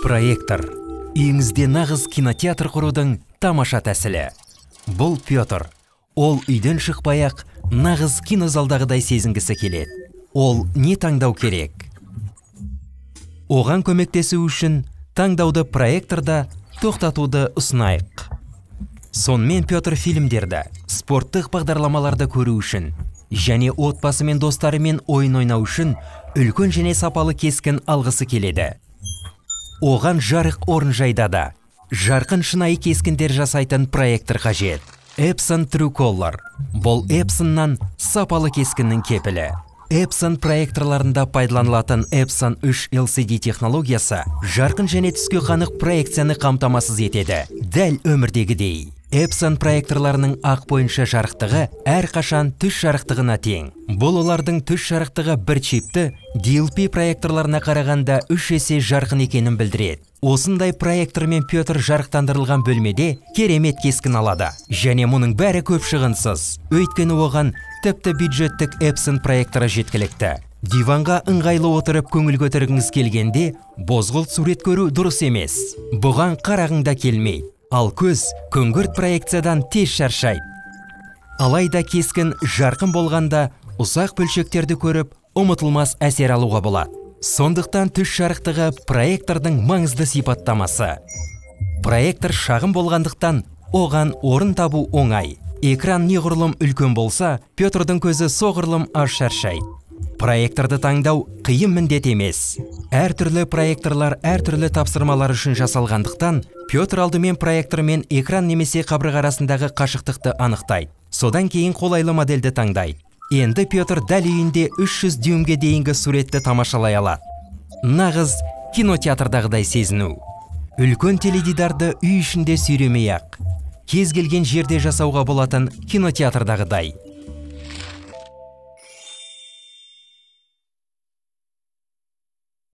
Проектор. Үйіңізде нағыз кинотеатр құрудың тамаша тәсілі. Бұл Петр. Ол үйден шықпай-ақ нағыз кинозалдағыдай сезінгісі келеді. Ол не таңдау керек? Оған көмектесу үшін таңдауды проекторда тоқтатуды ұсынайық. Сонымен Петр фильмдерді, спорттық бағдарламаларды көру үшін және отбасы мен достарымен ойын ойнау үшін үлкен және сапалы кескін алғысы келеді. Оған жарық орын жайда да жарқын шынайы кескіндер жасайтын проектор қажет. Epson TrueColor. Бұл Epsonнан сапалы кескіннің кепілі. Epson проекторларында пайдаланылатын Epson 3 LCD технологиясы жарқын және түске қанық проекцияны қамтамасыз етеді. Дәл өмірдегідей. Epson проекторларының ақ бойынша жарықтығы әрқашан түс жарықтығына тең. Бұл олардың түс жарықтығы бір чипті DLP проекторларына қарағанда 3 есе жарқын екенін білдіреді. Осындай проектормен Петр жарықтандырылған бөлмеде керемет кескін алады. Және мұның бәрі көп шығынсыз. Өйткені оған тіпті бюджеттік Epson проекторы жеткілікті. Диванға ыңғайлы отырып көңіл көтергіңіз келгенде бозғылт сурет көру дұрыс емес. Бұған қарағың да келмейді. Ал көз күңгірт проекциядан тез шаршайды. Алайда кескін жарқын болғанда ұсақ бөлшектерді көріп, ұмытылмас әсер алуға болады. Сондықтан түс жарықтығы проектордың маңызды сипаттамасы. Проектор шағын болғандықтан оған орын табу оңай. Экран неғұрлым үлкен болса, Петрдің көзі соғұрлым аз шаршайды. Проекторды таңдау қиын міндет емес. Әртүрлі проекторлар әртүрлі тапсырмалар үшін жасалғандықтан, Петр алдымен проектор мен экран немесе қабырға арасындағы қашықтықты анықтайды. Содан кейін қолайлы модельді таңдайды. Енді Петр дәл үйінде 300 дюймге дейінгі суретті тамашалай алады. Нағыз кинотеатрдағыдай сезіну. Үлкен теледидарды үй ішінде сүйремей-ақ, кез келген жерде жасауға болатын кинотеатрдағыдай.